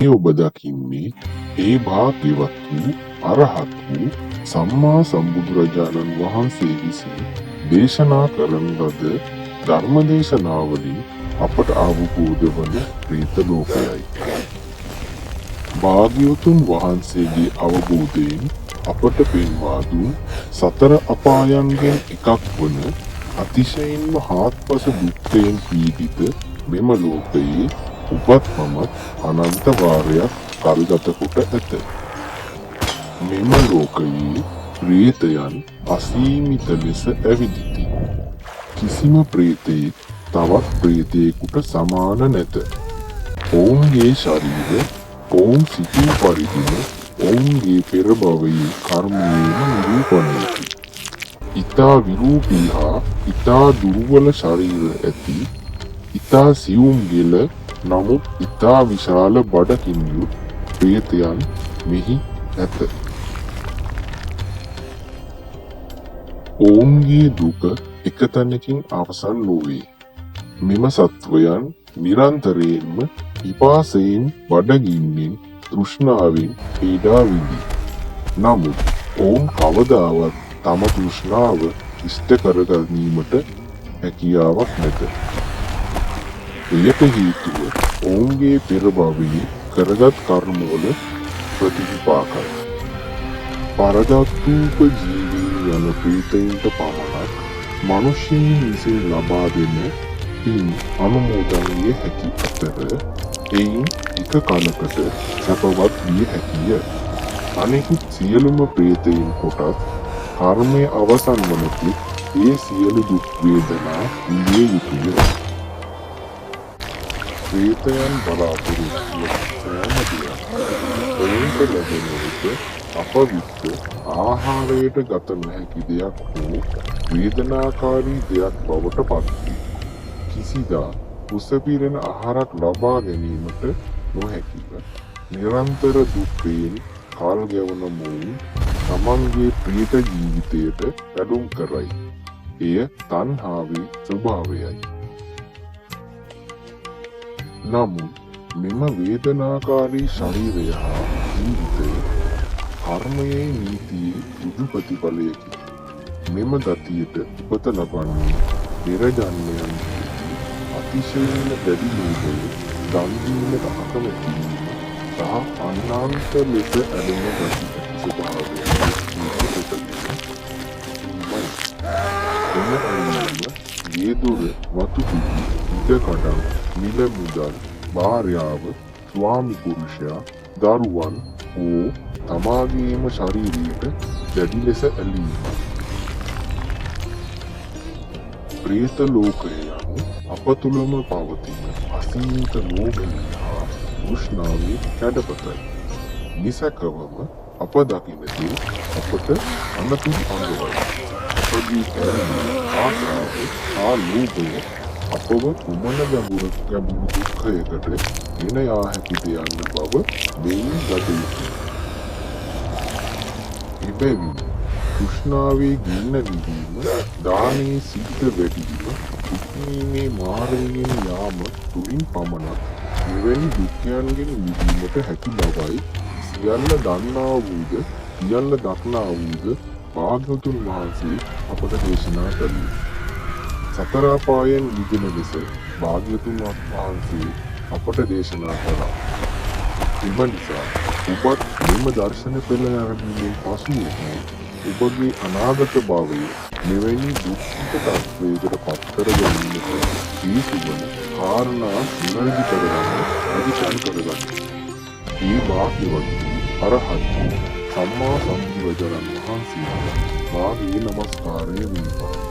මේ ඔබ දකින්නේ ඒ භාග්‍යවත් වූ අරහත් වූ සම්මා සම්බුදුරජාණන් වහන්සේ විසින් දේශනා කරන ලද ධර්ම දේශනාවලින් අපට අවබෝධ වන ප්‍රේත ලෝකයයි. භාග්‍යවතුන් වහන්සේගේ අවබෝධයෙන් අපට පෙන්වා දුන් සතර අපායන්ගෙන් එකක් වන අතිශයින්ම හාත්පස දුක්ඛයෙන් පීඩිත මෙම ලෝකයේ ඔබත් මමත් අනන්ත වාරයක් කල්ගත කොට ඇත. මෙම ලෝකයේ ප්‍රේතයන් අසීමිත ලෙස ඇවිදිති. කිසිම ප්‍රේතයෙක් තවත් ප්‍රේතයෙකුට සමාන නැත. ඔවුන්ගේ ශරීර ඔවුන් සිතූ පරිදිම ඔවුන්ගේ පෙර භවයේ කර්මයේම නිරූපණයකි. ඉතා විරූපී හා ඉතා දුර්වල ශරීර ඇති, ඉතා සියුම් ගෙල නමුත් ඉතා විශාල බඩකින් යුත් ප්‍රේතයන් මෙහි ඇත. ඔවුන්ගේ දුක එක තැනකින් අවසන් නොවේ. මෙම සත්වයන් නිරන්තරයෙන්ම පිපාසයෙන්, බඩගින්නෙන්, තෘෂ්ණාවෙන් පීඩා විඳී. නමුත් ඔවුන් කවදාවත් තම තෘෂ්ණාව ඉෂ්ට කර ගැනීමට හැකියාවක් නැත. එයට හේතුව ඔවුන්ගේ පෙර භවයේ කරගත් කර්මවල ප්‍රතිවිපාකයි. පරදත්තූප ජීවීන් යන ප්‍රේතයින්ට පමණක් මනුෂ්‍යයින් විසින් ලබා දෙන පින් අනුමෝදන් විය හැකි අතර එයින් ටික කලකට සැපවත් විය හැකිය. අනෙකුත් සියලුම ප්‍රේතයින් කොටත් කර්මය අවසන් වන තෙක් ඒ සියලු දුක් වේදනා විඳිය යුතුය. ප්‍රේතයන් බලාපොරොත්තු වන සෑම දෙයක්ම ඔවුන්ට ලැබෙන විට අපවිත්‍ර, ආහාරයට ගත නොහැකි දෙයක් හෝ වේදනාකාරී දෙයක් බවට පත්වේ. කිසිදා කුස පිරෙන ආහාරක් ලබා ගැනීමට නොහැකිව නිරන්තර දුක්ඛයෙන් කල් ගෙවන මොවුන් තමන්ගේ ප්‍රේත ජීවිතයට ඇලුම් කරයි. එය තණ්හාවේ ස්වභාවයයි. නමුත් මෙම වේදනාකාරී ශරීරය හා ජීවිතය කර්මයේ නීතියේ ඍජු ප්‍රතිඵලයකි. මෙම ගතියට උපත ලබන්නේ පෙර ජන්මයන්හිදී අතිශයින්ම දැඩි ලෝභය, දන් දීමට අකමැති වීම සහ අනන්ත ලෙස ඇලෙන ගති ඇති ස්වභාවයන් හේතු කොටගෙන වීමයි. එම ඇලීම ගේ දොර, වතු පිටි, ඉඩකඩම්, මිල මුදල්, භාර්යාව, ස්වාමි පුරුෂයා, දරුවන් හෝ තමාගේම ශරීරයට දැඩි ලෙස ඇලීමයි. ප්‍රේත ලෝකය යනු අප තුළම පවතින අසීමිත ලෝභය හා තෘෂ්ණාවේ කැඩපතයි. නිසැකවම අප දකින දේ අපට අනතුරු අඟවයි. අපගේ ඇලීම, ආශාව හා ලෝභය අපව කුමන ගැඹුරු දුක්ඛයකට ගෙන යා හැකිද යන්න බව මෙයින් දත යුතුය. එබැවින් තෘෂ්ණාවේ ගින්න විඳීම, දානයේ සිද්ධ වැඩීම, හික්මීමේ මාර්ගයෙන් යාම තුළින් පමණක් මෙවැනි දුක්ඛයන්ගෙන් මිදීමට හැකි බවයි සියල්ල දන්නා වූද සියල්ල දක්නා වූද භාග්‍යවතුන් වහන්සේ අපට දේශනා කළේ. සතර අපායන් මිදෙන ලෙස භාග්‍යවතුන් වහන්සේ අපට දේශනා කළා. එම නිසා ඔබත් මෙම දර්ශන පෙළ නැරඹීමෙන් පසුව හෝ ඔබගේ අනාගත භවයේ මෙවැනි දුක්ඛිත තත්ත්වයකට පත් කර ගැනීමට හේතු වන කාරණා නිවැරදි කරගන්න අධිෂ්ඨාන කරගන්න. ඒ භාග්‍යවත් වූ අරහත් වූ සම්මා සම්බුදුරජාණන් වහන්සේට මාගේ නමස්කාරය වේවා.